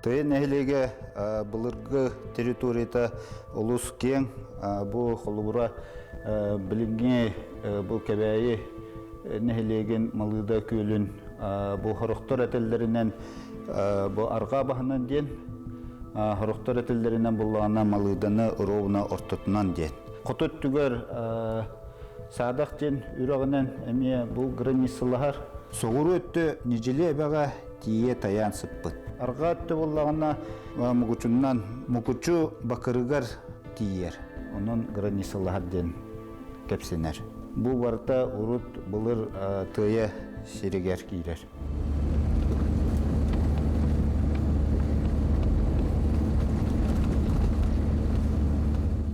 Тыа нэһилиэгэ былыргы территорията олус киэҥ. Бу холобура билиҥҥи бу Кэбээйи нэһилиэгин Малыыда күөлүн бу хорохтор этэллэринэн бу арҕаа баһынан диэн хорохтор этэллэринэн буллаҕына Малыыданы ровно ортотунан диэн. Хоту өттүгэр Саадах диэн үрэҕинэн эмиэ бу границалаһар. Соҕуруу өттө Ньидьили эбэҕэ тиийэ тайаан сыппыт. Арҕаа өттө буоллаҕына Мукучуннан Мукучу Бакырыгар тиийэр. Онон границалаһар диэн кэпсэнэр. Бу барыта урут былыр Тыайа сиригэр киирэр.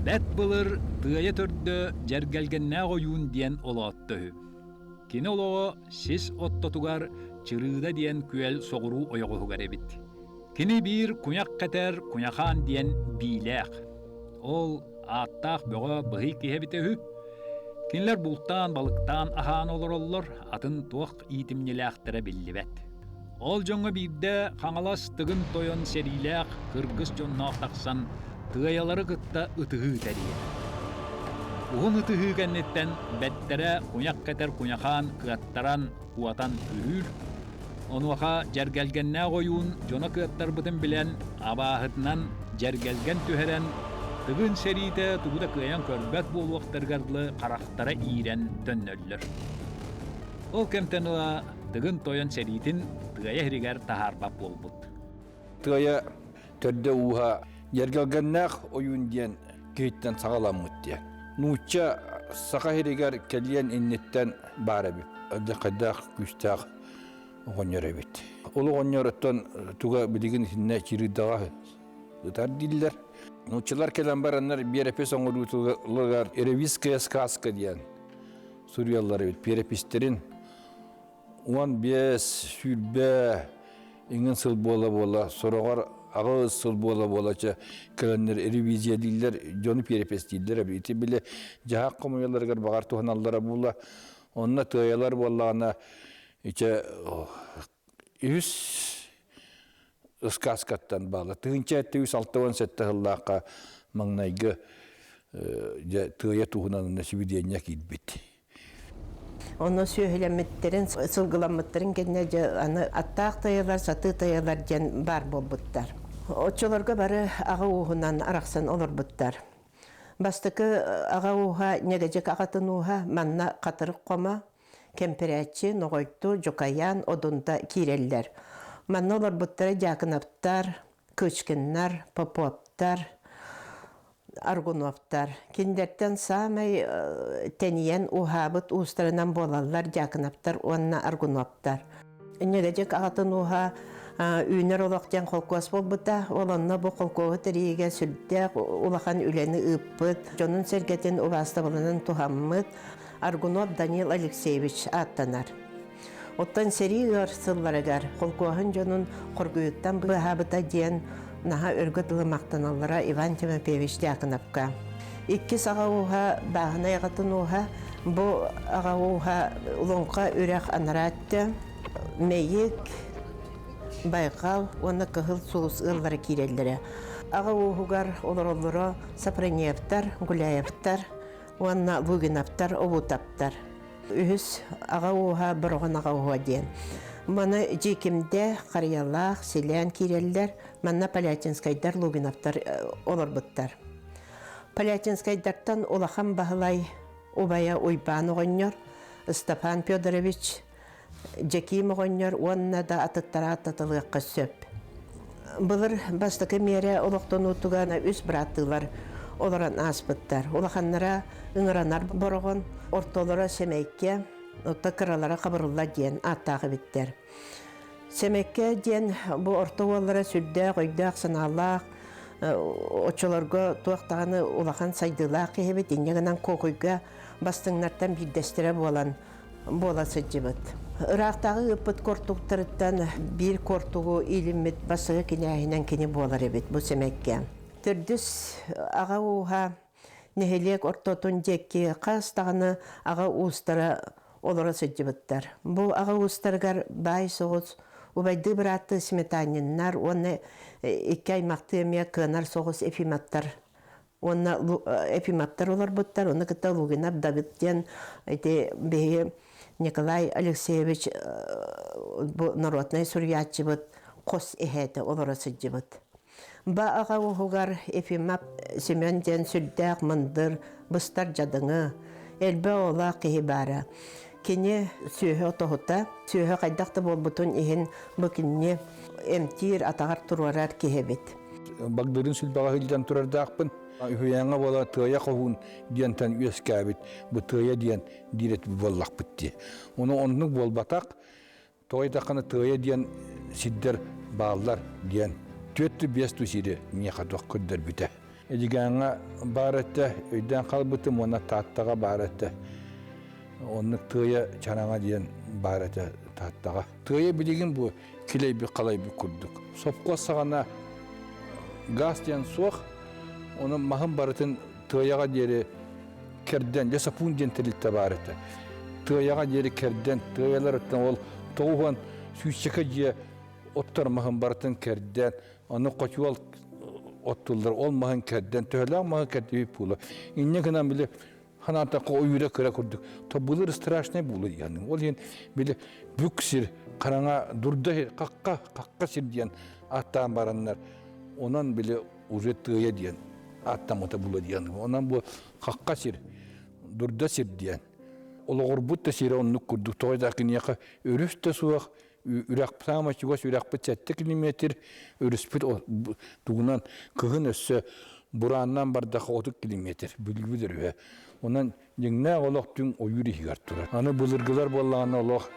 Бэт былыр Тыайа төрдө Дьэргэлгэннээх ойуун диэн олоотто үһү. Кини олоҕо сис оттотугар Чырыыда диэн күөл соҕуруу ойоҕоһугар эбит. Кини биир куйах кэтэр Куйахаан диэн биилээх. Ол ааттаах бөҕө быһый киһи эбитэ үһү. Кинилэр бултаан, балыктаан аһаан олороллор, атын туох иитимньилээхтэрэ биллибэт. Ол дьоҥҥо биирдэ Хаҥалас Тыгын Тойон сэриилээх кыргыс дьонноох тахсан тыайалары кытта ытыһыы тэрийэр. Уһун ытыһыы кэнниттэн бэттэрэ куйах кэтэр куйахаан кыаттаран, куотан күрүүр. Онуоха дьэргэлгэннээх ойуун дьоно кыаттарбытын билэн, абааһытынан дьэргэлгэн түһэрэн, Тыгын сэриитэ тугу да кыайан көрбөт буолуохтарыгар дылы харахтара иирэн төннөллөр. Ол кэмтэн ыла Тыгын Тойон сэриитин Тыайа иһигэр таһаарбат буолбут. Тыайа төрдө-ууһа Дьэргэлгэннээх ойуун диэн киһиттэн саҕаламмыт диэн. Нуучча саха сиригэр кэлиэн инниттэн баар эбит. Хайдах күүстээх оҕонньор эбит. Ол оҕонньоруттан туга билигин итиннэ Чирыйдаҕа ытар дииллэр. Нууччалар кэлэн бараннар биэрэпис оҥоруутугар «Ревизская сказка» диэн суруйаллар эбит. Биэрэпистерин 15, 20 иҥин сыл буола-буола, сороҕор 8 сыл буола-буола чэ кэлэннэр ревизиялииллэр, дьону перепестииллэр эбит. Ити били дьаһаах хомуйалларыгар баҕар туһаналлара буолла. Онно тыайалар буоллаҕына ичэ үһүс сказкаттан баала. 1367 сыллаахха маҥнайгы дьэ тыайа туһунан сибидиэнньэ киирбит. Онно сүөһүлэммиттэрин, сылгыламмыттарын кэннэ дьэ аны аттаах тайалар, сатыы тайалар диэн баар буолбуттар. Оччолорго бары аҕа ууһунан арахсан олорбуттар. Бастакы аҕа ууһа Ньэгэдьик аҕатын ууһа манна Хатырык Хомо, Кэмпирээччи, Ноҕойту, Дьукайаан, Одунта киирэллэр. Манна олорбуттара Дьаакынаптар, Кычкиннар, Поповтар, Аргуновтар. Кинилэртэн саамай тэнийэн ууһаабыт уустарынан буолаллар Дьаакынаптар уонна Аргуновтар. Ньэгэдьик аҕатын ууһа үүнэр олох диэн холкуос буолбута. Ол онно бу холкуоһу тэрийиигэ сүрдээх улахан үлэни ыыппыт, дьонун-сэргэтин убаастабылынан туһаммыт Аргунов Данил Алексеевич ааттанар. Оттон сэрии ыар сылларыгар холкуоһун дьонун хоргуйуттан быыһаабыта диэн наһаа өргө дылы махтаналлара Иван Тимофеевич Дьяконовка. Иккис аҕа ууһа Бааһынай аҕатын ууһа бу аҕа ууһа Луҥха үрэх анараа өттө Мэйик, Байҕал уонна Кыһыл Сулус ыаллара киирэллэрэ. Аҕа ууһугар олороллоро Сапроневтар, Гуляевтар уонна Лугиновтар, Обутаптар. Үһүс аҕа ууһа Бороҕон аҕа ууһа диэн. Маны Дьиикимдэ, Харыйалаах, Силээн киирэллэр. Манна Полятинскайдар, Лугиновтар олорбуттар. Полятинскайдартан Улахан Баһылай убайа Уйбаан оҕонньор, Степан Федорович, Дьэкиим оҕонньор уонна да атыттара ааттатылыахха сөп. Былыр бастакы миэрэ олохтонуутугар үс бырааттыылар олорон ааспыттар. Улаханнара ыҥыранар бороҕон, ортолоро Сэмэйкэ, отто кыралара Хабырылла диэн ааттаах эбиттэр. Сэмэккэ диэн бу орто уоллара сүрдээх өйдөөх-санаалаах, оччолорго туох даҕаны улахан сайдыылаах киһибит, инньэ гынан Куокуйга бастыҥнартан биирдэстэрэ буолан буола сылдьыбыт. Ыраахтааҕы ыыппыт куортуктарыттан биир куортугу иилиммит бастакы кинээһинэн кини буолар эбит бу Сэмэккэ. Төрдүс аҕа ууһа нэһилиэк ортотун диэки хас даҕаны аҕа уустара олоро сылдьыбыттар. Бу аҕа уустарыгар баай соҕус Убайдыы бырааттыы Сметаниннар уонна икки аймахтыы эмиэ кыанар соҕус Ефимовтар уонна Ефимовтар олорбуттар. Ону кытта Лугинов Давид диэн ити биһиги Николай Алексеевич бу народнай суруйааччыбыт хос эһээтэ олоро сылдьыбыт. Ба аҕа уһугар Ефимов Семен диэн сүрдээх мындыр, быстар дьадыҥы, элбэх оҕолоох киһи баара. Кини сүөһү отоһута, сүөһү хайдах да буолбутун иһин бу кинини эмтиир, атаҕар туруорар киһи эбит. Багдырын сүлбэҕэ сылдьан турардаахпын. Үһүйээҥҥэ буола Тыайа хоһуун диэнтэн үөскээбит бу Тыайа диэн диир этибит буоллахпыт дии. Ону оннук буолбатах. Тоҕо диэтэххинэ Тыайа диэн сирдэр бааллар диэн түөрт биэс ту сири миэхэ туох көрдөрбүтэ. Эдьигээҥҥэ баар этэ, өйдөөн хаалбытым уонна Тааттаҕа баар этэ. Оннук Тыайа Чараҥа диэн баар этэ Тааттаҕа. Тыайа билигин бу килэйбит-халайбыт курдук. Сопхуос саҕана газ диэн суох, ону маһын барытын Тыайаҕа диэри кэрдэн, лесопун диэн тэрилтэ баар этэ. Тыайаҕа диэри кэрдэн, тыайаларыттан ол тоҕуһуон сүүсчэкэ дьиэ оттор маһын барытын кэрдэн, аны хочуол оттуллар, ол маһын кэрдэн, төһөлөөх маһы кэрдибит буолуо. Инньэ гынан били ханаатахха ойуура кыра курдук. То былыр страшный буолуо диэн. Ол иһин били бүк сир, хараҥа дурда сир, хахха, хахха сир диэн ааттаан бараннар, онон били уже тыайа диэн ааттаммыта була диэн. Онон бу хахха сир, дурда сир диэн. Олоҕурбут да сирэ оннук курдук. Тоҕо да киниэхэ өрүс да суох, үрэх саамай чугас үрэхпит 7 километр, өрүспүт тугунан кыһын өссө бурааннаан бардахха 30 километр Бүлүүбүт өрүһэ. Онон Дьиҥнээх олох түҥ ойуур иһигэр турар. Аны былыргылар буоллаҕына олох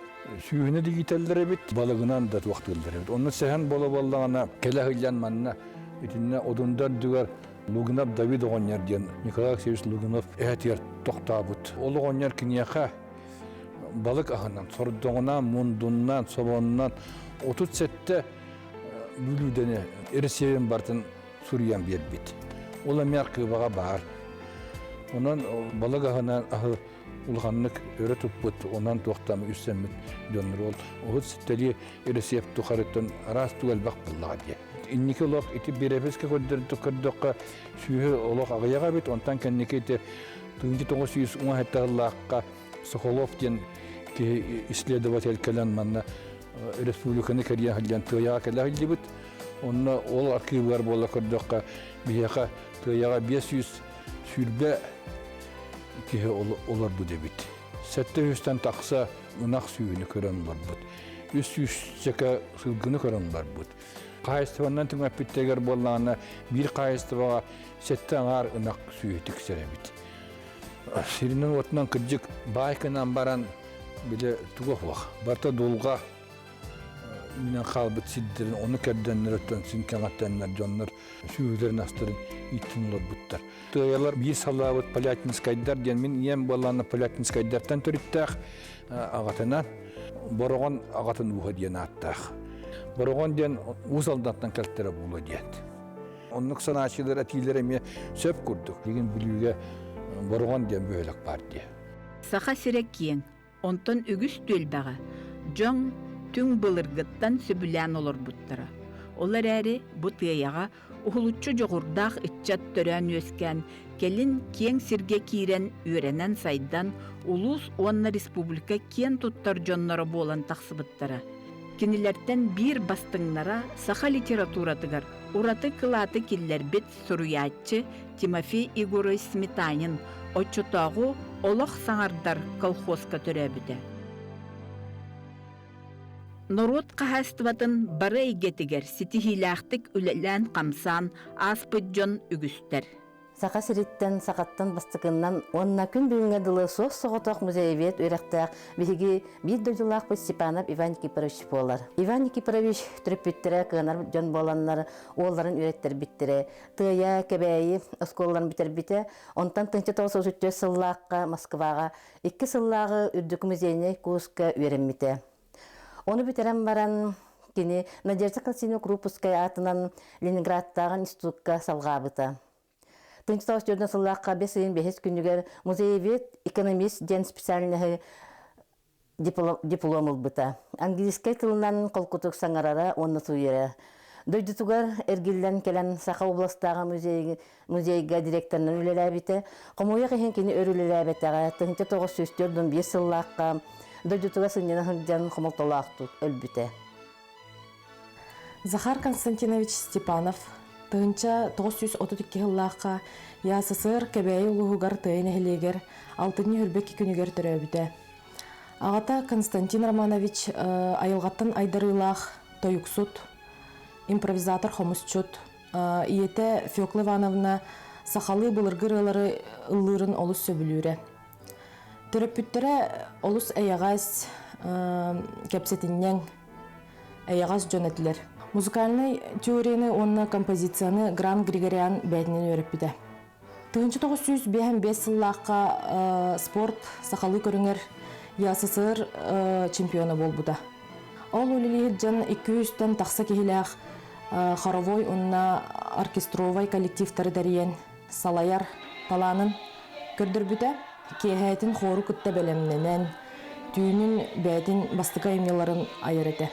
сүүһүнэ да иитэллэр эбит, балыгынан да туохтууллар эбит. Онно сэһэн буола буоллаҕына кэлэ сылдьан манна итиннэ Одунда үрдүгэр Лугинов Давид оҕонньор диэн Николай Алексеевич Лугинов эһэтигэр тохтообут. Ол оҕонньор киниэхэ балык аһынан, сордоҕунан, мундуннан, собонунан 37 бүлүүдэни ресевин бартын суруйан биэрбит. Ол эмиэ архыыбаҕа баар. Онон балык аһынан аһы улаханнык өрө туппут, онон туохтан үссэммит дьоннор ол уһут ситтэлии рецепт тухарыттан араас тугу элбэх буллаҕа диye. Инники олох ити биэрэпискэ көрдөххө сүүһү олох аҕыйах эбит, онтон кэнники ити тыынчы 917 сыллаахха Соколов диэн киһи исследователь кэлэн манна республиканы кэрийэн сылдьан Тыайаҕа кэлэ сылдьыбыт. Онно ол архивыгар буола көрдөххө, биһиэхэ Тыайаҕа 520 киһи олорбут эбит. 700-тэн тахса ынах сүүһүнү көрөн олорбут. 300-чэкэ сылгыны көрөн олорбут. Хаһаайыстыбаннан түҥэппиттэригэр буоллаҕына, биир хаһаайыстыбаҕа сэттэ аҥаар ынах сүүһү тиксэр эбит. Сиринэн-уотунан кырдьык баай гынан баран били туга суох. Барыта дулҕа үүнэн хаалбыт сирдэрин ону кэрдэннэр өттөн син кэҥэттэннэр дьоннор сүөһүлэрин астарын ииттин олорбуттар. Тыайалар биир салаабыт Полятинскайдар диэн мин ийэм буоллаҕына Полятинскайдартан төрүттээх аҕатынан Бороҕон аҕатын ууһа диэн ааттаах. Бороҕон диэн Уус Алдантан кэлтэрэ буолуо диэн. Оннук санааччылар этиилэр эмиэ сөп курдук. Билигин Бүлүүгэ Бороҕон диэн бөһүөлэк баар дии. Саха сирэ киэҥ, онтон үгүс түөлбэҕэ дьон түҥ былыргыттан сөбүлээн олорбуттара. Ол эрээри бу Тыайаҕа уһулуччу дьоҕурдаах ыччат төрөөн-үөскээн, кэлин киэҥ сиргэ киирэн үөрэнэн-сайдан, улуус уонна республика киэн туттар дьонноро буолан тахсыбыттара. Кинилэртэн биир бастыҥнара саха литературатыгар ураты кылааты киллэрбит суруйааччы Тимофей Егорович Сметанин оччотооҕу Олох саҥардар колхозка төрөөбүтэ. Норуот хаһаайыстыбатын бары эйгэтигэр ситиһиилээхтик үлэлээн-хамсаан ааспыт дьон үгүстэр. Саха сириттэн сахаттан бастакыннан уонна күн бүгүҥҥэ дылы суос-соҕотох музеевед үөрэхтээх биһиги биир дойдулаахпыт Степанов Иван Никифорович буолар. Иван Никифорович төрөппүттэрэ кыанар дьон буоланнар уолларын үөрэттэрбиттэрэ. Тыайа, Кэбээйи оскуолаларын бүтэрбитэ. Онтон 1934 сыллаахха Москваҕа икки сыллааҕы үрдүкү музейнай курска үөрэммитэ. Ону бүтэрэн баран кини Надежда Константиновна Крупская аатынан Ленинградтааҕы институкка салҕаабыта. 1904 сыллаахха бэс ыйын бэһис күнүгэр музеевед экономист диэн специальноһы. диплом ылбыта. Английскай тылынан холкутук саҥарара уонна суруйара. Дойдутугар эргиллэн кэлэн Саха областааҕы музейга директорынан үлэлээбитэ. Хомойуох иһин кини өр үлэлээбэтэҕэ. 1945 сыллаахха дойдутугар сынньана сылдьан хомолтолоохтук өлбүтэ. Захар Константинович Степанов 1932 сыллаахха ЯССР Кэбээйи улууһугар Тыайа нэһилиэгэр алтынньы хүрбэкки күнүгэр төрөөбүтэ. Аҕата Константин Романович айылҕаттан айдарыылаах тойуксут, импровизатор-хомусчут, ийэтэ Фекла Ивановна сахалыы былыргы ырыалары ыллыырын олус сөбүлүүрэ. Төрөппүттэрэ олус эйэҕэс, кэпсэтинньэҥ, эйэҕэс дьон этилэр. Музыкальнай теорияны уонна композицияны Гран Григорян бэйэтинэн үөрэппитэ. 1955 сыллаахха спорт сахалыы көрүҥэр ЯССР чемпиона буолбута. Ол үлэлиир дьон 200-тэн тахса киһилээх хоровой уонна оркестровай коллективтары тэрийэн салайар талаанын көрдөрбүтэ. Киэһээтин хуору кытта бэлэмнэнэн, түүнүн бэйэтин бастакы айымньыларын айар этэ.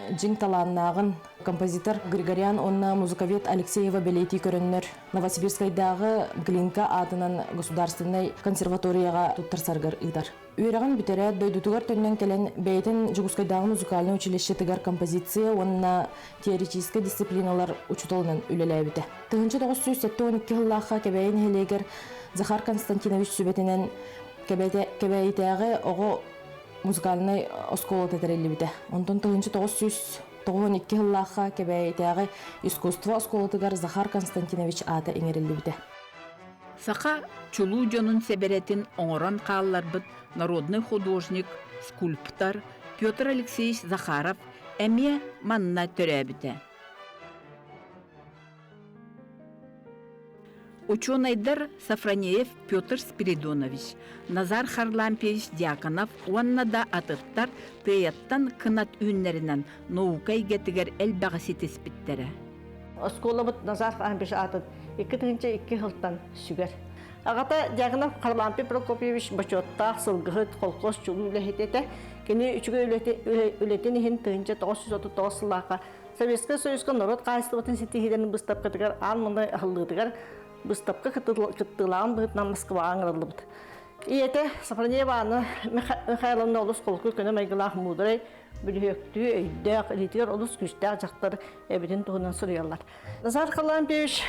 Дьиҥ талааннааҕын композитор Григорян уонна музыковед Алексеева бэлиэтии көрөннөр, Новосибирскайдааҕы Глинка аатынан государственнай консерваторияҕа туттарсарыгар ыытар. Үөрэҕин бүтэрээт, дойдутугар төннөн кэлэн, бэйэтин Дьокуускайдааҕы музыкальнай училищетыгар композиция уонна теоретическай дисциплиналар учууталынан үлэлээбитэ. 1972 сыллаахха Кэбээйи нэһилиэгэр Захар Константинович сүбэтинэн Кэбээйитээҕи оҕо музыкальнай оскуолата тэриллибитэ. Онтон 1992 сыллаахха Кэбээйитээҕи искусство оскуолатыгар Захар Константинович аата иҥэриллибитэ. Саха чулуу дьонун сэбэрэтин оҥорон хаалларбыт народный художник, скульптор Петр Алексеевич Захаров эмиэ манна төрөөбүтэ. Учуонайдар Софронеев Петр Спиридонович, Назар Харлампьевич Дьяконов уонна да атыттар тыайаттан кынат үүннэринэн наука эйгэтигэр элбэҕи ситиспиттэрэ. Оскуолабыт Назар Харлампьевич аатын 2002 сылтан сүгэр. Аҕата Дьяконов Харлампий Прокопьевич бочуоттаах сылгыһыт, холкуос чулуу үлэһитэ этэ. Кини үчүгэй үлэтин иһин 1939 сыллаахха Советскай Союзка норуот хаһаайыстыбатын ситиһиилэрин быыстапкатыгар аан маҥнай аһыллыытыгар быыстапка кыттыылааҕын быһыытынан Москваҕа ыҥырыллыбыт. Ийэтэ Сафронеева Анна Михайловна олус холку көнө майгылаах муударай, бүлүһүөктүү өйдөөх, илиитигэр олус күүстээх дьахтар эбитин туһунан суруйаллар. Назар Харлампьевич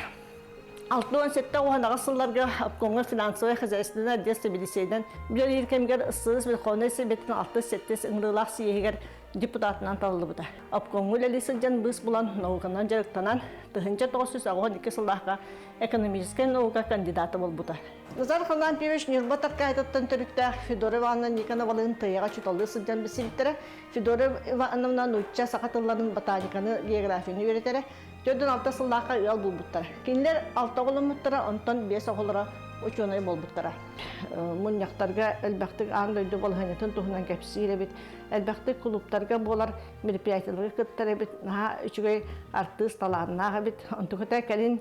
67 уһанаҕас сылларга обкомҥа финансовай хозяйственнай отдел сэбиэдиссэйинэн үлэлиир кэмигэр СССР Верховнай Советын 6-7 ыҥырыылаах съеһигэр депутатынан талыллыбыта. Обкомҥа үлэлии сылдьан быыс булан науканан дьарыктанан 1982 сыллаахха экономическай наука кандидата буолбута. Назар Харлампьевич Ньурба Таркаайтыттан төрүттээх Федора Ивановна Никоновалыын тыйаҕа учууталлыы сылдьан билсибиттэрэ. Федора Ивановна нуучча, саха тылларын, ботаниканы, географияны үөрэтэрэ. 46 сыллаахха ыал буолбуттара. Кинилэр алта оҕоломмуттара, онтон биэс оҕолоро учуонай буолбуттара. Мунньахтарга элбэхтик аан дойду балаһыанньатын туһунан кэпсиир эбит. Элбэхтик кулууптарга буолар мероприятиеларга кыттар эбит. Наһаа үчүгэй артыыс талааннаах эбит. Онтуката кэлин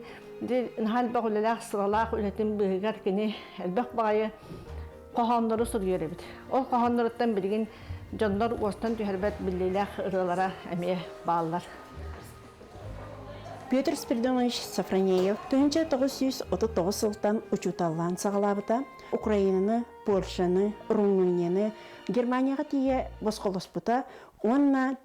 наһаа элбэх үлэлээх, сыралаах үлэтин быыһыгар кини элбэх баҕайы хоһооннору суруйар эбит. Ол хоһоонноруттан билигин дьоннор уостан түһэрбэт биллиилээх ырыалара эмиэ бааллар. Петр Спиридонович Софронеев 1939 сылтан учууталлаан саҕалаабыта. Украинаны, Польшаны, Румынияны, Германияҕа тиийэ босхолоспута уонна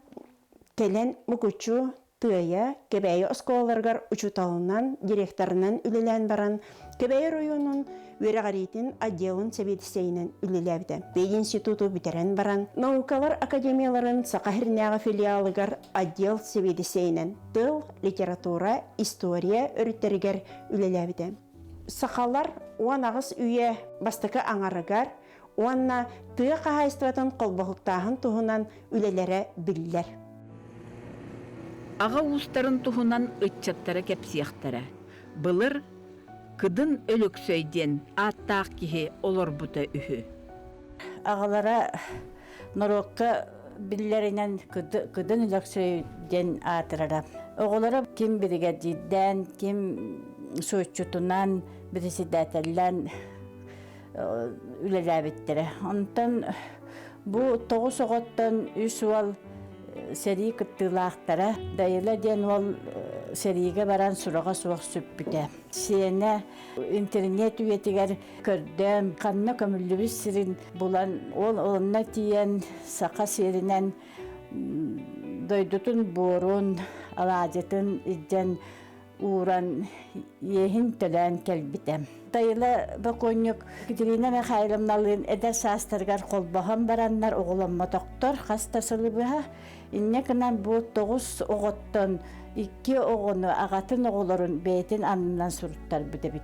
кэлэн Мукучу, Тыайа, Кэбээйи оскуолаларыгар учууталынан, директорынан үлэлээн баран, Кэбээйи оройуонун үөрэҕириитин отделын сэбиэдиссэйинэн үлэлээбитэ. Пединституту бүтэрэн баран, Наукалар академияларын Саха сиринээҕи филиалыгар отдел сэбиэдиссэйинэн тыл, литература, история өрүттэригэр үлэлээбитэ. Сахалар 18 үйэ бастакы аҥарыгар уонна тыа хаһаайыстыбатын холбоһуктааһын туһунан үлэлэрэ биллэр. Аҕа уустарын туһунан ыччаттара кэпсиэхтэрэ. Былыр Кыдын Өлөксөй диэн ааттаах киһи олорбута үһү. Аҕалара норуокка биллэринэн Кыдын Өлөксөй диэн аатырара. Оҕолоро ким биригэдьиирдээн, ким суотчутунан, председателлээн үлэлээбиттэрэ. Онтон Бу тоҕус оҕоттон үс уол сэрии кыттыылаахтара. Дайыла диэн уол сэриигэ баран сураҕа суох сүппүтэ. Сиэнэ интернет үйэтигэр көрдөөн, ханна көмүллүбүт сирин булан, ол онно тиийэн саха сиэринэн дойдутун буорун, алаадьытын илдьэн ууран иэһин төлөөн кэлбитэ. Тайыла бокуонньук Екатерина Михайловналыын эдэр саастарыгар холбоһон бараннар оҕоломмотохтор хас да сылы быһа. Инньэ гынан бу тоҕус оҕоттон икки оҕону аҕатын оҕолорун бэйэтин аннынан суруттарбыт эбит.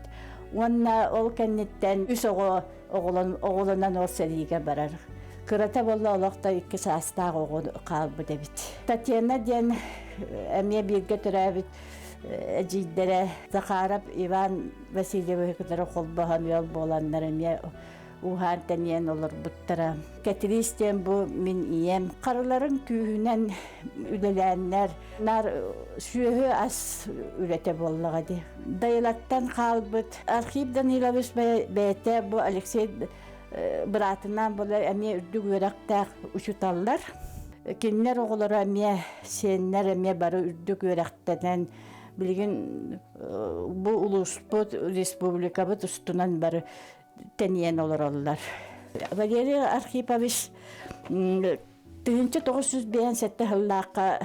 Уонна ол кэнниттэн үс оҕо оҕолонон ол сэриигэ барар. Кырата буолла олох да икки саастаах оҕо хаалбыт эбит. Татьяна диэн эмиэ бииргэ төрөөбүт эдьиийдэрэ Захаров Иван Васильевиһы кытары холбоһон ыал буоланнар эмиэ ууһаан тэнийэн олорбуттара. Кэтириис диэн бу мин ийэм. Харыларын күүһүнэн үлэлээннэр наар сүөһү ас үлэтэ буоллаҕа дии. Дайылаттан хаалбыт Архип Данилович бэйэтэ бу Алексей быраатынаан буолар эмиэ үрдүк үөрэхтээх учууталлар. Кинилэр оҕолоро эмиэ сиэннэр эмиэ бары үрдүк үөрэхтэнэн билигин бу улууспут, республикабыт устунан бары тэнийэн олороллор. Валерий Архипович 1957 сыллаахха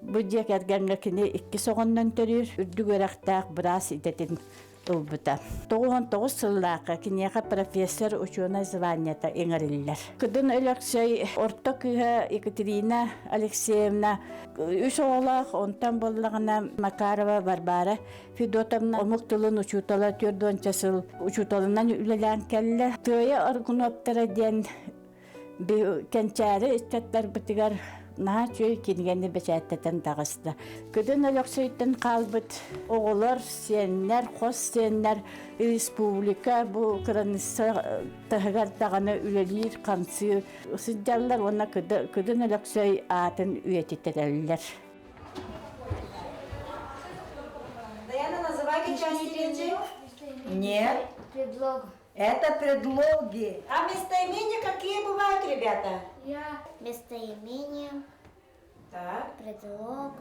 бу дьиэ кэргэҥҥэ кини иккис оҕоннон төрүүр, үрдүк үөрэхтээх быраас идэтин ылбыта. 99 сыллаахха киниэхэ профессор учуонай званиета иҥэриллэр. Кыдын Өлөксөй орто кыыһа Екатерина Алексеевна үс оҕолоох, онтон буоллаҕына Макарова Варвара Федотовна омук тылын учуутала түөрт сыл учууталынан үлэлээн кэллэ. Тыайа Аргуноптара диэн кэнчээри ыччаттарбытыгар наһаа үчүгэй кинигэни бэчээттэтэн таҕыста. Көдөн Өлөксөйтөн хаалбыт оҕолор, сиэннэр, хос сиэннэр республика бу кыраныысса таһыгар даҕаны үлэлиир, хамсыыр сылдьаллар уонна Көдөн Өлөксөй аатын үйэтитэллэр. Даяна, называйте части речи. Нет. Предлог. Это предлоги. А местоимения какие бывают, ребята? Я. Местоимение. Так. Предлог.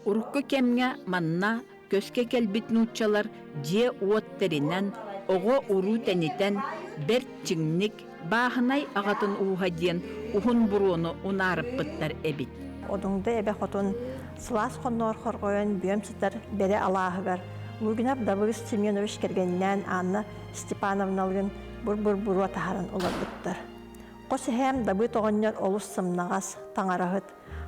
Урукку кэмҥэ манна көскө кэлбит нууччалар дьиэ-уот тэринэн, оҕо-уруу тэнитэн, бэрт чиҥник, бааһынай аҕатын ууһа диэн уһун буруону унаарыппыттар эбит. Одуҥда эбэ хотун сылаас хонноор хорҕойон бүөм сытар Бэрэ алааһыгар Лугинов Давыд Семенович кэргэнинээн Анна Степановналыын бур-бур буруо таһааран олорбуттар. Хос эһээм Дабыт оҕонньор олус сымнаҕас, таҥараһыт,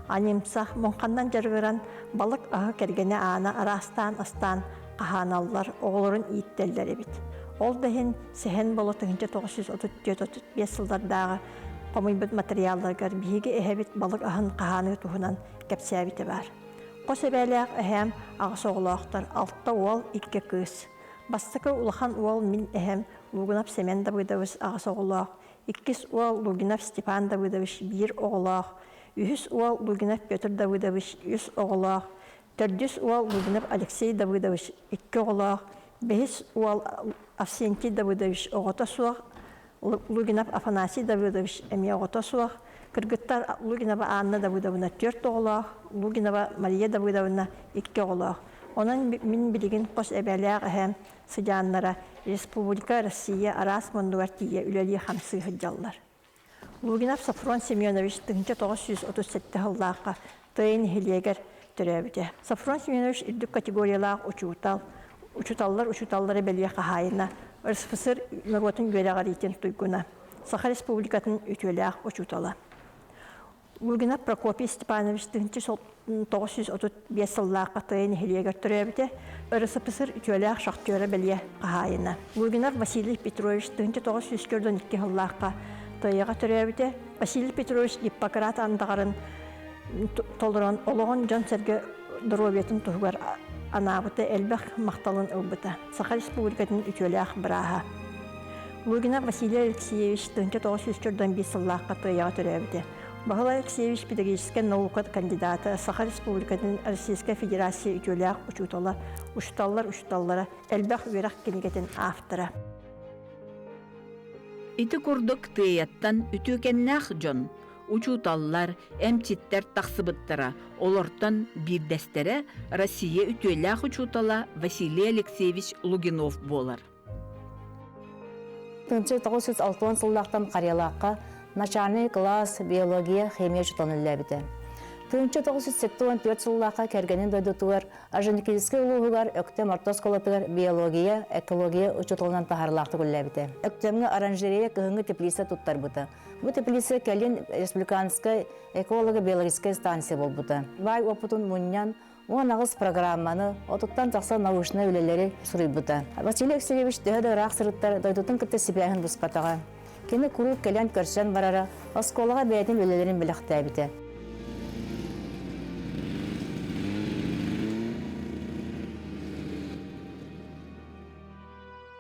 анимсах, муҥханнан дьарыгыран балык аһы кэргэнэ Аана араастаан астаан хаһааналлар, оҕолорун ииттэллэр эбит. Ол да иһин Сэһэн Боло 1934-35 сыллардааҕы хомуйбут матырыйаалларыгар биһиги эһэбит балык аһын хаһааныы туһунан кэпсээбитэ баар. Хос эбээлээх эһээм аҕыс оҕолоохтор, алта уол, икки кыыс. Бастакы улахан уол мин эһэм Лугунов Семен Давыдович аҕыс оҕолоох, иккис уол Лугинов Степан Давыдович биир оҕолоох, үһүс уол Лугинов Петр Давыдович үс оҕолоох, төрдүс уол Лугинов Алексей Давыдович икки оҕолоох, бэһис уол Авсентий Давыдович оҕото суох, Лугинов Афанасий Давыдович эмиэ оҕото суох, кыргыттар Лугинова Анна Давыдовна түөрт оҕолоох, Лугинова Мария Давыдовна икки оҕолоох. Онон мин билигин хос эбээлээх эһээм сыдьааннара республика, Россия араас муннугар тиийэ үлэлии-хамсыы сылдьаллар. Лугинов Софрон Семенович 1937 сыллаахха Тыай нэһилиэгэр төрөөбүтэ. Софрон Семенович үрдүк категориялаах учуутал, учууталлар учууталлара бэлиэ хаһаайына, РСФСР норуотун үөрэҕириитин туйгуна, Саха Республикатын үтүөлээх учуутала. Лугинов Прокопий Степанович 1935 сыллаахха Тыай нэһилиэгэр төрөөбүтэ, РСФСР үтүөлээх шахтера бэлиэ хаһаайына. Лугинов Василий Петрович 1942 сыллаахха Тыайаҕа төрөөбүтэ. Василий Петрович Гиппократ андаҕарын толорон олоҕун дьон-сэргэ доруобуйатын туһугар анаабыта элбэх махталын ылбыта. Саха Республикатын үтүөлээх бырааһа. Лугинов Василий Алексеевич 1945 сыллаахха Тыайаҕа төрөөбүтэ. Баһылай Алексеевич педагогическай наука кандидата, Саха Республикатын Российскай Федерация үтүөлээх учуутала, учууталлар учууталлара, элбэх үөрэх кинигэтин автора. Ити курдук Тыайаттан үтүөкэннээх дьон, учууталлар, эмчиттэр тахсыбыттара. Олортон биирдэстэрэ Россия үтүөлээх учуутала Василий Алексеевич Лугинов буолар. 1960 сыллаахтан Карелаахха начальный класс биология, химия учууталын үлэлээбитэ. 1974 сыллаахха кэргэнин дойдутугар Орджоникидзевскай улууһугар Өктөм орто оскуолатыгар биология, экология учууталынан таһаарыылаахтык үлэлээбитэ. Өктөмҥө оранжерея кыһыҥҥы теплица туттарбыта. Бу теплица кэлин республиканскай эколого-биологическай станция буолбута. Баай уопутун мунньан, 18 программаны, отуттан тахса научнай үлэлэри суруйбута. Василий Алексеевич төһө да ыраах сырыттар дойдутун кытта сибээһин быспатаҕа. Кини куруук кэлэн көрсөн барара, оскуолаҕа бэйэтин үлэлэрин бэлэхтээбитэ.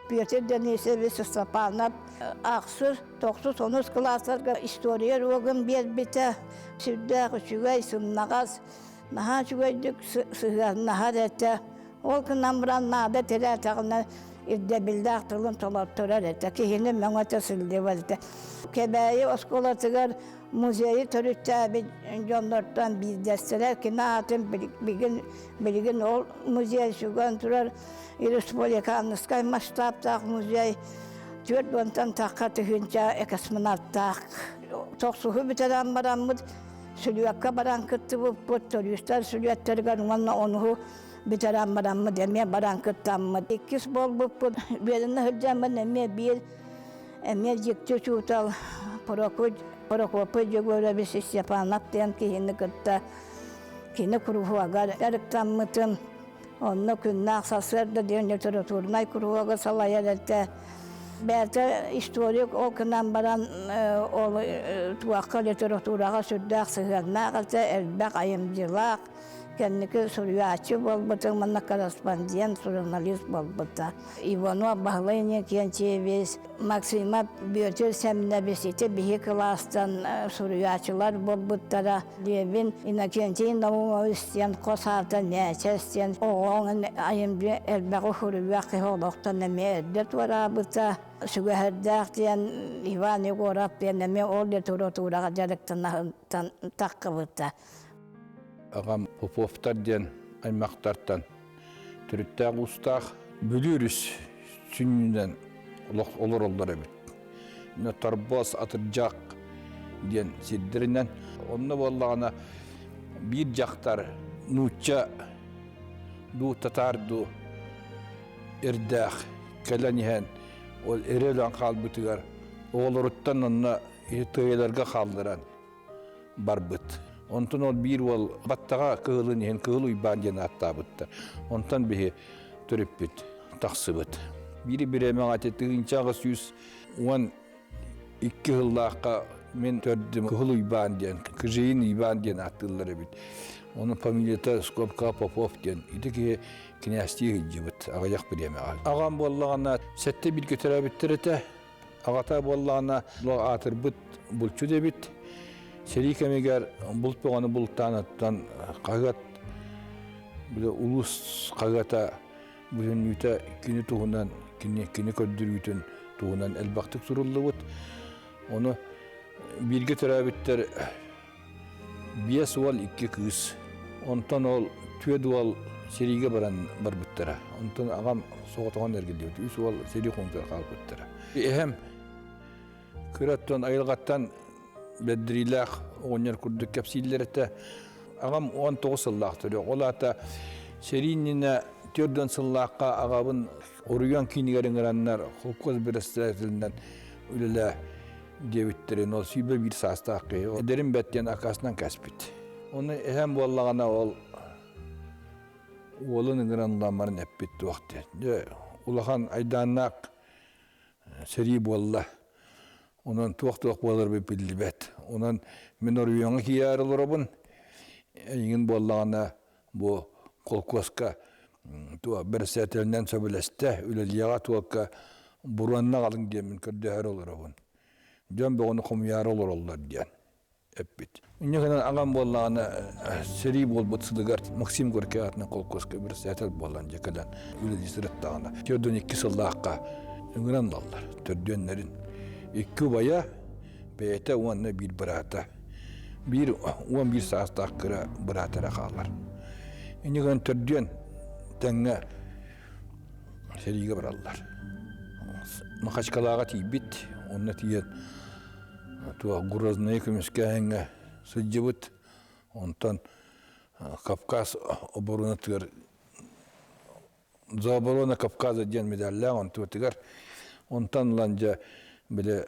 Петр Денисович Степанов ахсыс, тохсус, онус кылаастарга история уруогун биэрбитэ. Сүрдээх үчүгэй, сымнаҕас, наһаа үчүгэйдик сыһыаннаһар этэ. Ол гынан баран наада тирээтэҕинэ ирдэбиллээх тылын толорторор этэ, киһини мөҥөтө сылдьыбат этэ. Кэбээйи оскуолатыгар музейы төрүттээбит дьоннортон биирдэстэрэ кини аатын билигин, билигин ол музей сүгэн турар республиканскай масштабтаах музей 40-тан тахха тыһыынча космонавтаах. Тохсуһу бүтэрэн бараммыт сүлүөккэ баран кыттыбыппыт, туристар сүлүөттэригэр уонна онуһу бүтэрэн бараммыт эмиэ баран кыттаммыт. Иккис буолбуппут үөрэнэ сылдьаммын эмиэ биир эмиэ дьикти учуутал Прокопий Егорович Степанов диэн киһини кытта кини куруһуогар дьарыктаммытым. Онно күннээх сарсыарда диэн литературнай куруһуогу салайар этэ. Бэйэтэ историк ол гынан баран ол туохха литератураҕа сүрдээх сыһыаннаах этэ, элбэх айымньылаах. Кэнники суруйааччы буолбутум уонна корреспондент, суруналист буолбута. Иванов Баһылай Иннокентьевич, Максимов Бүөтүр Сэмнэбис ити биһи кылаастан суруйааччылар буолбуттара. Левин Иннокентий Наумович диэн хос аата Нээчэс диэн оҕоҥ айымньы элбэҕи суруйуох киһи олохтон эмиэ эрдэ туораабыта. Сүгэһэрдээх диэн Иван Егоров диэн эмиэ ол литератураҕа дьарыктанаһыттан таххыбыта. Аҕам Поповтар диэн аймахтартан төрүттээх уустаах Бүлүү өрүс сүнньүнэн олороллор эбит. Торбос, Атырдьах диэн сирдэринэн. Онно буоллаҕына биир дьахтар нуучча дуу, татаар дуу эрдээх кэлэн иһэн ол эрэ өлөн хаалбытыгар оҕолоруттан онно тыайаларга хаалларан барбыт. Онтон ол биир уол баттаҕа кыһылын иһин Кыһыл Уйбаан диэн ааттаабыттар. Онтон биһи төрүппүт тахсыбыт. Биири бириэмэҕэ ити 1812 сыллаахха мин төрдүм Кыһыл Уйбаан диэн, Кыжиин Уйбаан диэн ааттыыллар эбит. Оның фамилията Скобка Попов диэн. Ити киһи кинээстии сылдьыбыт аҕыйах бириэмэҕэ. Аҕам буоллаҕына сэттэ бииргэ төрөөбүттэр этэ. Аҕата буоллаҕына аатырбыт булчут эбит. Сэрии кэмигэр булт бөҕөнү бултаан оттон хаһыат били улуус хаһыата бүтүннүүтэ кини туһунан кини кини көрдөрүүтүн туһунан элбэхтик суруллубут. Ону бииргэ төрөөбүттэр 5 уол, 2 кыыс. Онтон ол түөрт уол сэриигэ баран барбыттара. Онтон аҕам соҕотоҕун эргиллибит. Үс уол сэрии хонуутугар хаалбыттара. Эһэм кыраттан айылҕаттан бэрдириилээх оҕонньор курдук кэпсииллэр этэ. Аҕам 19 сыллаах төрүөх. Ол аата сэрии иннинэ 40 сыллаахха аҕабын Оруйуон киинигэр ыҥыраннар холкуос председателинэн үлэлээ диэбиттэрин ол 21 саастаах киһи эдэрим бэт диэн аккаастанан кээспит. Ону эһэм буоллаҕына ол уолун ыҥыран ылан эппит туох диэн. Дьэ улахан айдааннаах сэрии буолла. Онон туох-туох буоларбыт биллибэт. Онон мин Оруйуоҥҥа киирээри олоробун. Эйигин буоллаҕына бу холкуоска туох бэрэссэдээтэлинэн сөбүлэстэ, үлэлиэҕэ туокка буруонна аҕалыҥ диэммин көрдөһөр олоробун. Дьон бөҕөнү хомуйаары олороллор диэн эппит. Инньэ гынан аҕам буоллаҕына сэрии буолбут сылыгар Максим Горький аатынан холкуоска бэрэссэдээтэл буолан дьэ кэлэн үлэлии сырыттаҕына 42 сыллаахха ыҥыран ылаллар төрдүөннэрин. Икки убайа, бэйэтэ уонна биир быраата. Биир 11 саастаах кыра быраата эрэ хаалар. Иннигэн төрдүөн тэҥҥэ сэриигэ бараллар. Махачкалааҕа тиийбит, онно тиийэн туох Грознайы көмүскээһиҥҥэ сылдьыбыт. Онтон Кавказ оборонатыгар За оборону Кавказа диэн медаллаах онтуотугар онтон ылан дьэ били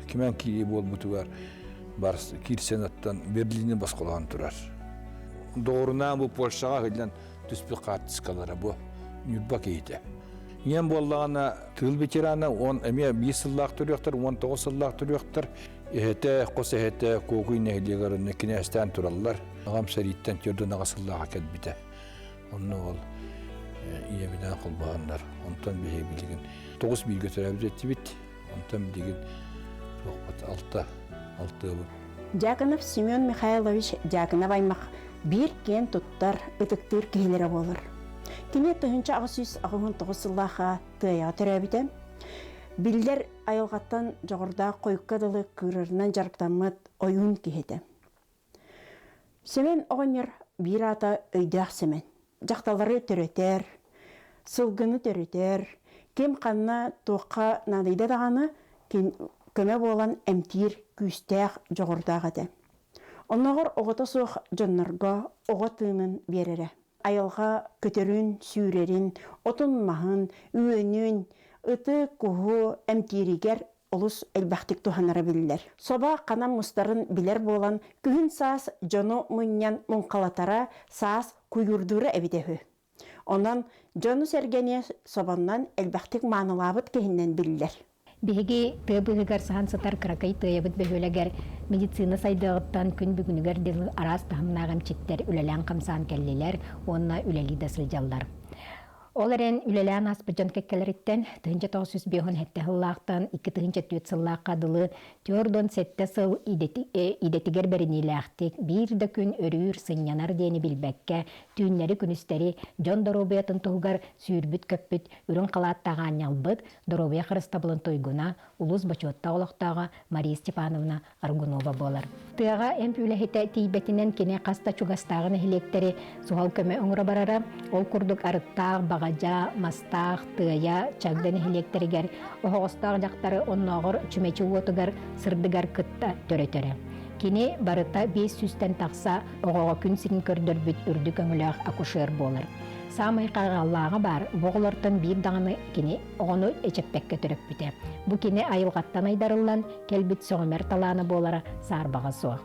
кимэн киирии буолбутугар барс киирсэн оттон Берлини босхолоон турар. Доҕорунаан бу Польшаҕа сылдьан түспүт хаартыскалара бу Ньурба киһитэ. Ийэм буоллаҕына тыыл ветерана, он эмиэ биир сыллаах төрүөхтэр, 19 сыллаах төрүөхтэр. Эһэтэ, хос эһэтэ Куокуй нэһилиэгэр онно кинээстээн тураллар. Аҕам сэрииттэн 48 сыллааҕа кэлбитэ. Онно ол ийэбинээн холбоһоннор, онтон биһиги билигин тоҕус бииргэ төрөөбүт этибит, онтон билигин туохпут алта, алтыабыт. Дьяконов Семен Михайлович Дьяконов аймах биир киэн туттар, ытыктыыр киһилэрэ буолар. Кини 1889 сыллаахха Тыайаҕа төрөөбүтэ. Биллэр айылҕаттан дьоҕурдаах хойукка дылы кыырарынан дьарыктаммыт ойуун киһитэ. Сэмэн оҕонньор биир аата Өйдөөх Сэмэн. Дьахталлары төрөтөр, сылгыны төрөтөр, ким ханна туохха наадыйда даҕаны көмө буолан эмтиир күүстээх дьоҕурдаах этэ. Оннооҕор оҕото суох дьоннорго оҕо тыынын биэрэрэ. Айылҕа көтөрүн, сүүрэрин, отун-маһын, үөнүн, ыты, куһу эмтииригэр олус элбэхтик туһанара биллэр. Собо ханан мустарын билэр буолан, күһүн-саас дьону мунньан муҥхалатара, саас куйуурдуура эбитэ үһү. Онон дьону-сэргэни собоннон элбэхтик маанылаабыт киһинэн биллэр. Биһиги тыа быыһыгар саһан сытар кыракый тыайабыт бөһүөлэгэр медицина сайдыаҕыттан күн бүгүнүгэр дылы араас таһымнаах эмчиттэр үлэлээн-хамсаан кэллилэр уонна үлэлии да сылдьаллар. Ол эрэн үлэлээн ааспыт дьон кэккэлэриттэн 1957 сыллаахтан 2004 сыллаахха дылы 47 сыл идэтигэр бэриниилээхтик биир да күн өрүүр, сынньанар диэни билбэккэ, түүннэри-күнүстэри дьон доруобуйатын туһугар сүүрбүт-көппүт үрүҥ халааттаах аанньалбыт, доруобуйа харыстабылын туйгуна, улуус бочуоттаах олохтооҕо Мария Степановна Аргунова буолар. Тыаҕа эмп үлэһитэ тиийбэтинэн кини хас да чугастааҕы нэһилиэктэри суһал көмө оҥоро барара. Ол курдук Арыттаах, Баҕадьа, Мастаах, Тыайа, Чагда нэһилиэктэригэр оһоҕостоох дьахтары оннооҕор чүмэчи уотугар сырдыгар кытта төрөтөрө. Кини барыта 500-тэн тахса оҕоҕо күн сирин көрдөрбүт үрдүк өҥөлөөх акушер буолар. Саамай хайҕаллааҕа баар, бу оҕолортон биир даҕаны кини оҕону эчэппэккэ төрөппүтэ. Бу кини айылҕаттан айдарыллан, кэлбит сөҕүмэр талаана буолара саарбаҕа суох.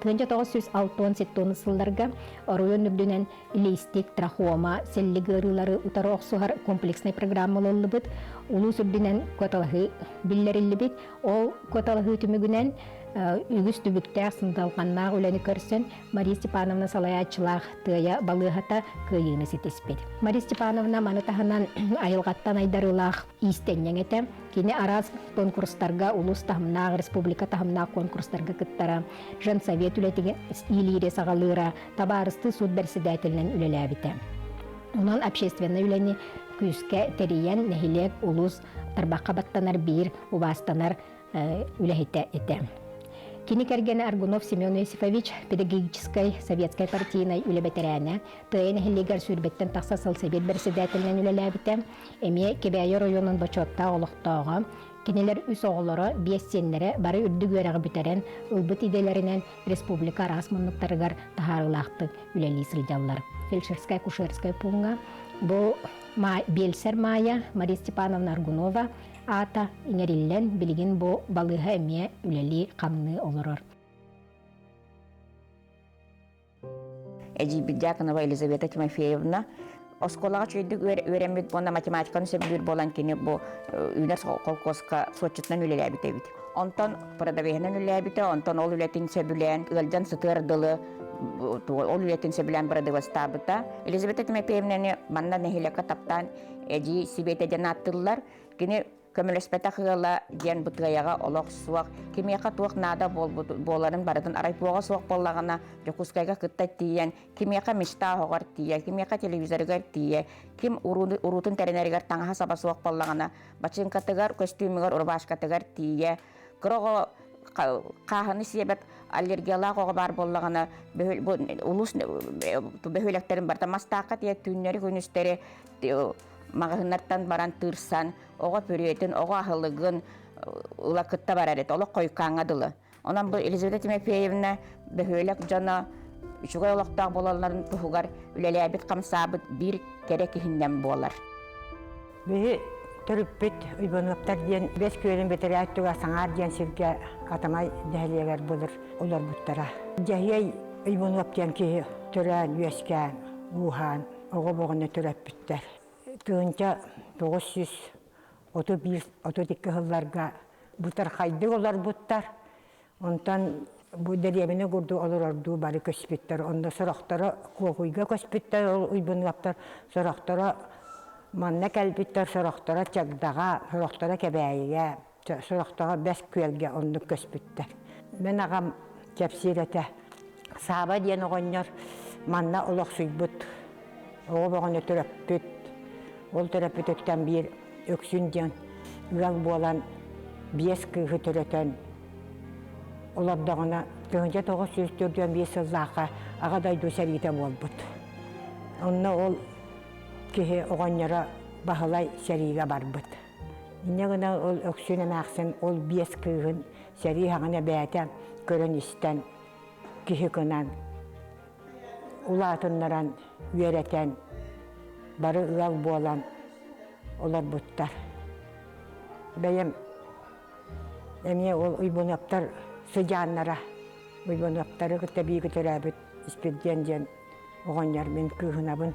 1967 сылларга оройуон үрдүнэн лиистик, трахома, сэллик ыарыылары утары охсуһар комплекснай программа ылыллыбыт, улуус үрдүнэн куоталаһыы биллэриллибит. Ол куоталаһыы түмүгүнэн үгүс түбүктээх сындалҕаннаах үлэни көрсөн Мария Степановна салайааччылаах Тыайа балыыһата кыайыыны ситиспит. Мария Степановна маны таһынан айылҕаттан айдарыылаах иистэнньэҥ этэ. Кини араас конкурстарга, улуус таһымнаах, республика таһымнаах конкурстарга кыттара, женсовет үлэтигэр иилиири саҕалыыра, табаарыстыы суут бэрэссэдээтэлинэн үлэлээбитэ. Онон общественнай үлэни күүскэ тэрийэн, нэһилиэк, улуус тарбахха баттанар биир убаастанар үлэһитэ этэ. Кини кэргэнэ Аргунов Семен Иосифович педагогическай советскай партийнай үлэ бэтэрээнэ, Тыайа нэһилиэгэр сүүрбэттэн тахса сыл сэбиэт бэрэссэдээтэлинэн үлэлээбитэ, эмиэ Кэбээйи оройуонун бочуоттаах олохтооҕо. Кинилэр үс оҕолоро, биэс сиэннэрэ бары үрдүк үөрэҕи бүтэрэн, ылбыт идэлэринэн республика араас муннуктарыгар таһаарыылаахтык үлэлии сылдьаллар. Фельдшерскай-акушерскай пууҥҥа бу биэлсэр Маайа Мария Степановна Аргунова аата иҥэриллэн, билигин бу балыыһа эмиэ үлэлии-хамныы олорор. Эдьиийбит Дьяконова Елизавета Тимофеевна оскуолаҕа үчүгэйдик үөрэммит уонна математиканы сөбүлүүр буолан кини бу үүнэр холкуоска суотчутунан үлэлээбит эбит. Онтон продавеһынан үлэлээбитэ, онтон ол үлэтин сөбүлээн ыалдьан сытыар дылы ол үлэтин сөбүлээн бырадыбастаабыта. Елизавета Тимофеевнаны манна нэһилиэккэ таптаан эдьиий Сибиэтэ диэн ааттыыллар. Кини. Көмөлөспөтөх ыала диэн бытыайаҕа олох суох. Кимиэхэ туох наада буоларын барытын арай туоҕа суох буоллаҕына, Дьокуускайга кытта тиийэн, кимиэхэ мечта оһоҕор тиийэ, кимиэхэ телевизорыгар тиийэ, ким уруутун тэринэригэр таҥаһа-саба суох буоллаҕына, бачыыҥкатыгар, көстүүмүгэр, рубашкатыгар тиийэ, кыра оҕо хааһыны сиэбэт аллергиялаах оҕо баар буоллаҕына, улуус бөһүөлэктэрин барыта мастаахха тиийэ түүннэри-күнүстэри маҕаһыыннартан баран тыырсан, оҕо пүрүөтүн, оҕо аһылыгын ыла кытта барар этэ, олох хойуккааҥҥа дылы. Онон бу Елизавета Тимофеевна бөһүөлэк дьоно үчүгэй олохтоох буолалларын туһугар үлэлээбит-хамсаабыт биир кэрэ киһиннэн буолар. Биһи төрүппүт Уйбануоптар диэн Бэс Күөлүн бэтэрээ өттүгэр Саҥаар диэн сиргэ Атамай нэһилиэгэр былыр олорбуттара. Дьэһиэй Уйбануоп диэн киһи төрөөн, үөскээн, ууһаан, оҕо боҕуна төрөппүттэр. 1931 32 сылларга бытархайдык олорбуттар. Онтон бу дэриэбинэ курдук олорордуу бары көспүттэр. Онно сорохторо Куокуйга көспүттэр, ол Уйбунуоптар, сорохторо манна кэлбиттэр, сорохторо Чагдаҕа, сорохторо Кэбээйигэ, сорохторо Бэс Күөлгэ оннук көспүттэр. Мин аҕам кэпсиир этэ. Сааба диэн оҕонньор манна олохсуйбут, оҕо бөҕөнү төрөппүт. Ол төрөппүтүттэн биир Өксүн диэн ыал буолан биэс кыыһы төрөтөн олордоҕуна 1945 сыллаахха Аҕа дойду сэриитэ буолбут. Онно ол киһи оҕонньоро Баһылай сэриигэ барбыт. Инньэ гынан ол Өксүн эмээхсин ол биэс кыыһын сэрии хаҕына бэйэтэ көрөн-истэн киһи гынан улаатыннаран, үөрэтэн, бары ыал буолан олорбуттар. Бэйэм эмиэ ол Уйбунуоптар сыдьааннара, Уйбунуоптары кытта бииргэ төрөөбүт Испирдиэн диэн оҕонньор мин кыыһынабын,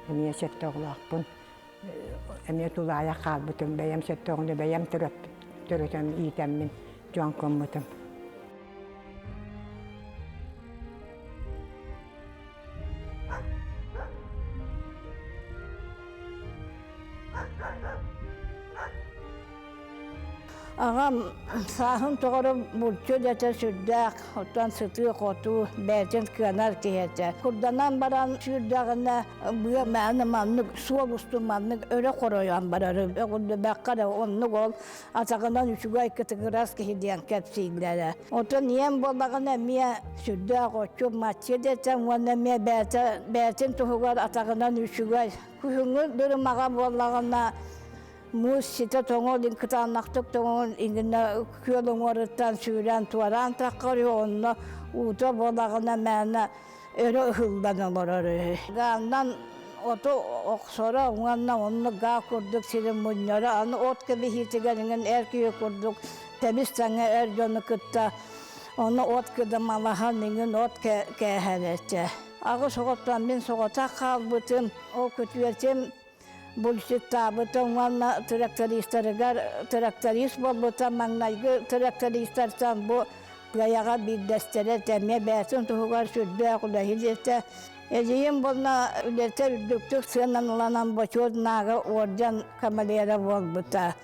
эмиэ сэттэ оҕолоохпун. Эмиэ тулаайах хаалбытым, бэйэм сэттэ оҕону бэйэм төрөтөн иитэммин дьон гыммытым. Аҕам сааһын тоҕоро булчу дэтэ сүрдээх, оттон сытыы-хотуу, бэйэтин кыанар киһи этэ. Курданан баран сүүрдэҕинэ быа мээнэ маннык суол устун маннык өрө хоройон барары өҕүллүбэххэ эрэ оннук ол атаҕынан үчүгэй кытыгырас киһи диэн кэпсииллэрэ. Оттон ийэм буоллаҕына эмиэ сүрдээх оччу-маччы дэтэн уонна эмиэ бэйэтэ бэйэтин туһугар атаҕынан үчүгэй. Күһүҥҥү дырымаҕа буоллаҕына муус ситэ тоҥол кытаанахтык тоҥол иҥинэ күөл уҥуоруттан сүүрэн туораан таххар онно уута буолаҕына мээнэ өрө ыһыллан олорор үһү. Гааннан оту охсоро уонна онно гаа курдук сири мунньара аны от кэбиһиитигэр иҥин эр киһи курдук тэбис тэҥэ эр дьону кытта ону от кыдамалаһан иҥин от кээһэр этэ. Аҕыс оҕоттон мин соҕотох хаалбытым. Ол күтүөтүм булчуттаабытым уонна трактористарыгар тракторист буолбута маҥнайгы трактористартан бу Тыайаҕа биирдэстэрэ эмиэ бэйэтин туһугар сүрдээх үлэһит этэ. Эдьиийим буолла үлэтэ үрдүктүк сыаналанан Бочуот Наага орден кавалера буолбута.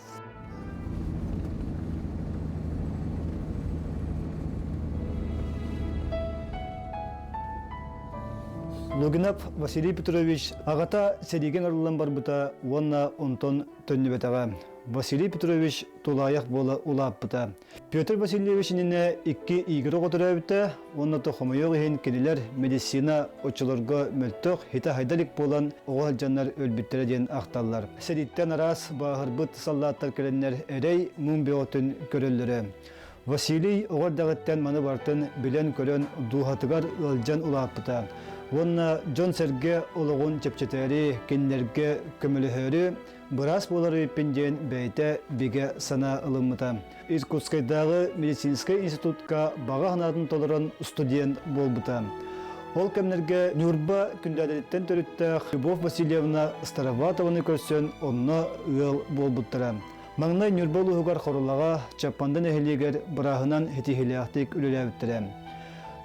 Лугинов Василий Петрович аҕата сэриигэ ыҥырыллан барбыта уонна онтон төннүбэтэҕэ. Василий Петрович тулаайах буола улааппыта. Петр Васильевич иннинэ икки Игорь оҕо төрөөбүтэ уонна то хомойуох иһин кинилэр медицина оччолорго мөлтөх, хитэ-хайда илик буолан оҕо сылдьаннар өлбүттэрэ диэн ахталлар. Сэрииттэн араас бааһырбыт саллааттар кэлэннэр эрэй муҥ бөҕөтүн көрөллөрө. Василий оҕо эрдэҕиттэн маны барытын билэн-көрөн дууһатыгар ыалдьан улааппыта уонна дьон-сэргэ олоҕун чэпчэтээри, кинилэргэ көмөлөһөөрү быраас буолар эбиппин диэн бэйэтэ бигэ санаа ылыммыта. Иркутскайдааҕы медицинскэй институтка баҕа санаатын толорон студент буолбута. Ол кэмнэргэ Ньурба Күндээдэриттэн төрүттээх Любовь Васильевна Староватованы көрсөн онно ыал буолбуттара. Маҥнай Ньурба улууһугар Хорулаҕа Чаппанда нэһилиэгэр бырааһынан ситиһиилээхтик үлэлээбиттэрэ.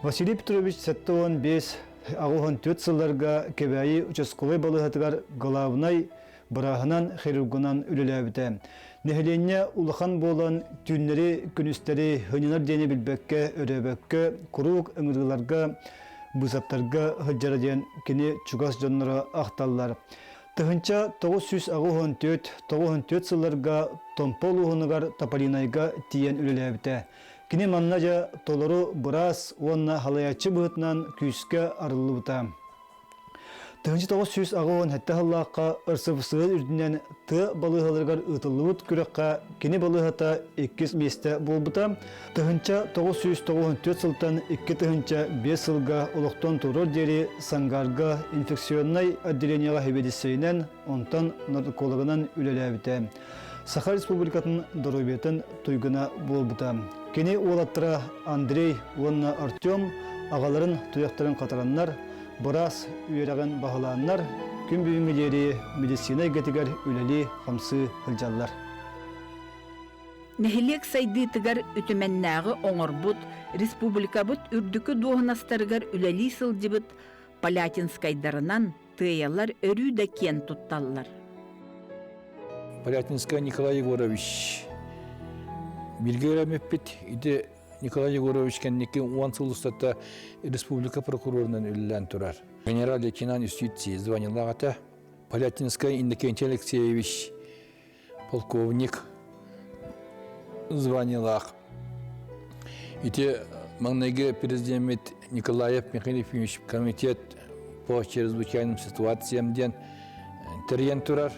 Василий Петрович 75 84 сылларга Кэбээйи участковай балыыһатыгар главнай. бырааһынан, хирургунан үлэлээбитэ. Нэһилиэнньэ улахан буолан, түүннэри, күнүстэри һынньанар диэни билбэккэ, өрөөбөккө, куруук ыҥырыыларга, быысаптарга сылдьара диэн кини чугас дьонноро ахталлар. 1984-94 сылларга Томпо улууһунугар Тополинайга тиийэн үлэлээбитэ. Кини манна дьэ толору быраас уонна халайааччы быһыытынан күүскэ арыллыбыта. 1987 сыллаахха РСФСР үрдүнэн тыа балыыһаларыгар ыытыллыбыт күрэххэ кини балыыһата иккис миэстэ буолбута. 1994 сылтан 2005 сылга олохтон туруор диэри Сангарга инфекционнай отделениеҕа сэбиэдиссэйинэн, онтон наркологынан үлэлээбитэ. Саха Республикатын доруобуйатын туйгуна буолбута. Кини уолаттара Андрей уонна Артем аҕаларын туйахтарын хатараннар, быраас үөрэҕин баһылааннар, күн бүгүҥҥэ диэри медицина эйгэтигэр үлэлии-хамсыы сылдьаллар. Нэһилиэк сайдыытыгар үтүмэннээҕи оҥорбут, республикабыт үрдүкү дуоһунастарыгар үлэлии сылдьыбыт Полятинскайдарынан тыайалар өрүү да киэн тутталлар. Полятинскай Николай Егорович бииргэ үөрэммиппит. Ити Николай Егорович кэнники уон сыл устата республика прокурорунан үлэлээн турар. Генерал-лейтенант юстиции званиелаах этэ. Полятинскай Иннокентий Алексеевич полковник званиелаах. Ити маҥнайгы президеммит Николаев Михаил Ефимович комитет по чрезвычайным ситуациям диэн тэрийэн турар.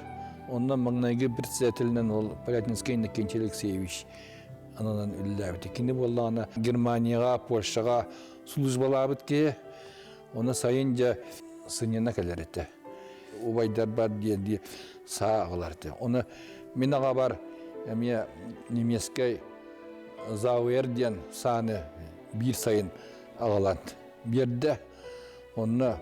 Онно маҥнайгы председателинэн ол Полятинский Иннокентий Алексеевич ананан үлэлээбит. Кини буоллаҕына Германияҕа, Польшаҕа службалаабыт киһи. Оны сайын дьэ сынньана кэлэр этэ. Убайдарбар диэн дии саа аҕалар этэ. Оны мин аҕабар эмиэ немецкэй Зауэр диэн сааны биир сайын аҕалан биэрдэ. Онно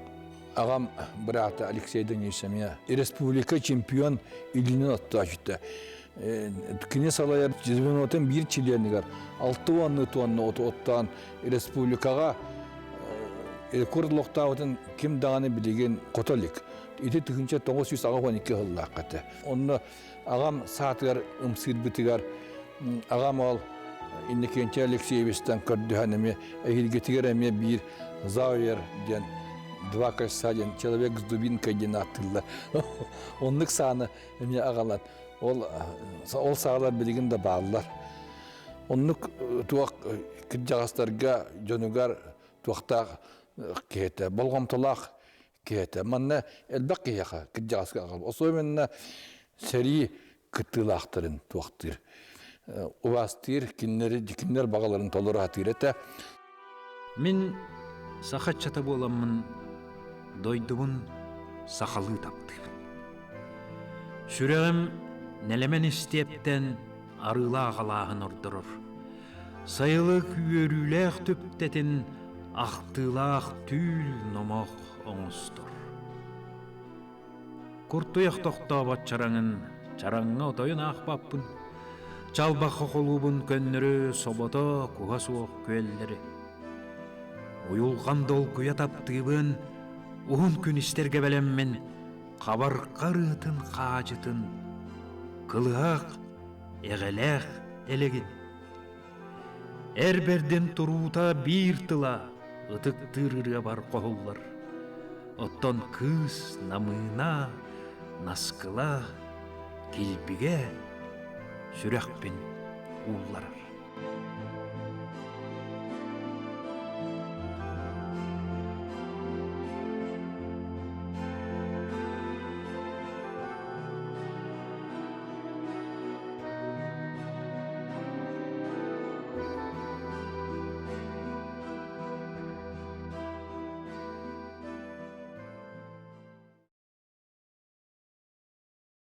аҕам быраата Алексей Данилович эмиэ республика чемпион илиинэн оттоочута. Кини салайар звенотун биир чилиэнигэр 6 тонна оту оттоон республикаҕа рекорд олохтообутун ким даҕаны билигин хото илик. Ити 1982 сыллаахха этэ. Онно аҕам саатыгар ымсыырбытыгар аҕам ол Иннокентий Алексеевичтан көрдөһөн эмиэ эһиилгитигэр эмиэ биир Зауер диэн два кольца диэн человек с дубинкой диэн ааттыыллар. Оннук сааны эмиэ аҕалан ол ол саалар билигин да бааллар. Оннук туох кырдьаҕастарга дьонугар туохтаах киһитэ, болҕомтолоох киһитэ. Манна элбэх киһиэхэ кырдьаҕаска аҕал. Особенно сэрии кыттыылаахтарын туохтыыр. Убаастыыр, кинилэри кинилэр баҕаларын толору сатыыр этэ. Мин саха ыччата буоламмын дойдубун сахалыы таптыыбын. Сүрэҕим нэлэмэн истиэптэн арыылаах алааһын ордорор. Сайылык үөрүүлээх түптэтин ахтыылаах түүл номох оҥостор. Куртуйах тохтообот чараҥын чараҥҥа отойун аахпаппын. Чалбах хохолуубун көннөрү собото куһа суох күөллэри. Уйулҕан долгуйа таптыыбын, уһун күн истэргэ бэлэммин, хабарҕа ырыатын хаадьытын, кылыһах эҕэлээх элэгин. Эр бэрдин туруута биир тыла ытыктыыр ырыабар хоһуллар. Оттон кыыс намыына, наскыла, килбигэ сүрэхпин уулларар.